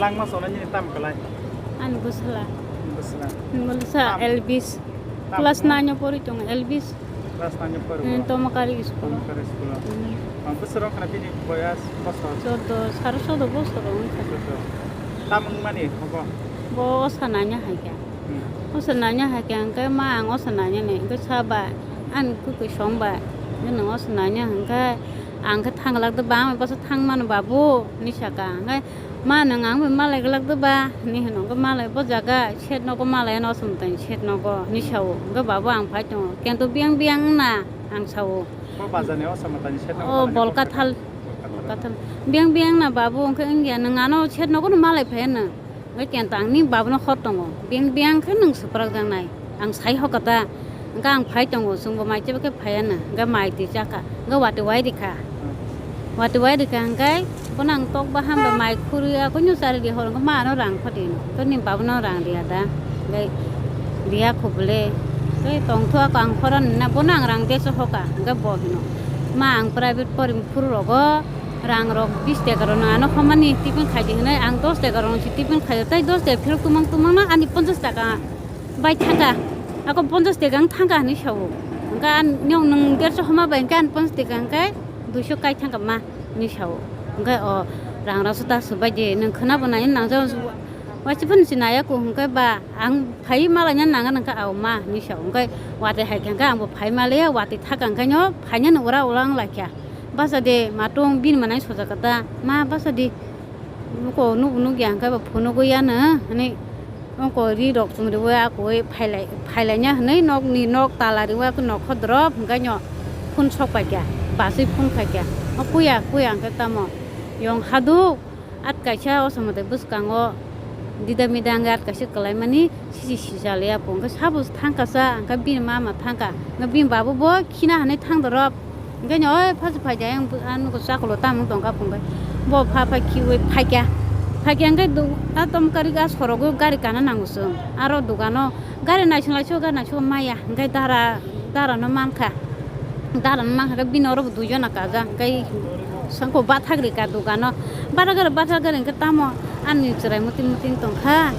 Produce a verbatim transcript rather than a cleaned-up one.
Langma solo nini tam kalai? Ani bwsla. Bwsla. Bwsla Tam. Elvis. Tam. Class nine o pori tongo, Elvis. Class nine o pori Hmm, tongo. Tomakari school. Tomakari school. Hmm. Ang bwswrok khna bini boyas bosor? Chordo, saro chordo bosor wngkha. Chordo. Tam wngmani hobo? Bo osa nanya hai khe. Hmm. Osa nanya hai khe, hwnkhe ma ang osa nanya ni, hwnkhe sa ba, ani kwkwi song ba, hwnkhe nwng osa nanya hwnkhe, ang khe thang lak de ba, ang bwsa thang mano babu, hinwi saka. Hwnkhe ma nwng ang bai malai glak de ba, hinwi hwno. Hwnkhe malai bo jaga, shed nogo malai ano osa mwtai shed nogo, hinwi sao. Hwnkhe babu ang phai tongo, kento biyang biyang wngna, ang sao. Bo bazar ni osa mwtai ni shed nogo O, malai Bolkathal. Bolkathal. Bolkathal. Biyang biyang na babu, hwnkhe wngya, nwng ano shed nogo no malai phai ano. Hwnkhe kento ang ni babu no hor tongo. Biyang biyang khe nwng swprak jak nai. Ang sai hokha ta. Hwnkhe ang phai tongo, chwng bo mai cheba khe phai ano. Hwnkhe mai twi chakha. Hwnkhe watwi wai rikha. Watwi wai rikha hwnkhe bono ang tok baham bai mai khurwi a kunyu chari di hor hwnkhe ma ano rang pho di no. Hwnkhe ni babu no rang riya da. Hwnkhe riya kho bole. Hwnkhe tong thu ako ang hor ano na bono ang rang de se hokha. Hwnkhe bo hino. Ma ang private pori phuru rogo. Rang rok bis taka rok no ano homani tiffin khai di hinui ang dos taka rok no si tiffin khai o, tai dos taka phirok tumang tumang no ani ponchas taka bai thangka, ako ponchas taka wng thangka hinui sao. Hwnkhe ang nok nwng derso homa bai hwnkhe ani ponchas taka hwnkhe duiso kai thangka ma hinui sao. Hwnkhe o rang rok se ta swbai di nwng khwna bo nai nang jak. Waisa phano se nai ya kung hwnkhe ba ang phai ma laina nang nang kha, o ma hinui sa o. Hwnkhe watwi hai kha hwnkhe ang bo phai ma liya, watwi thaka hwnkhe no phaina no ura ura wng lai kha. Basa de ma tong bini manai soja kha ta, ma basa di. Nuko nuk nuk ya hwnkhe bo phunugwi ya no hinui. Ongko ri rok chwng riwi akoi phai lai, phai lai nya hinui nok ni nok tala riwi akoi nok kho drop hwnkhe no phun sok pai kha, basui phun khai kha. O kuya kuya hwnkhe tamo yong haduk. At kaisa o somode bwskango dida mida wngwi at kaisa kwlaimani sisi sijaliya po. Hwnkhe sabo thangkasa, hwnkhe bini mama thangka, hwnkhe bini babu bo khina hinui thang dorop. Hwnkhe ni oi phasu phaidi ayang bo, ah, nugo chakulo tamung tongkha phungkhe. Bo pha pha khiui phaikya. Phaikya hwnkhe do-, ah, tomkari ga sorogwi gari kana nango chwng. Aro dogano gari naising laisio, gari naisio maya. Hwnkhe dara, dara no mankha. Dara no mankha khe bini oro bo duijona kajak. Hwnkhe sangko bathak rika dogano. Bathak gari, bathak gari hwnkhe tamo ani chwrai muting muting tongkha.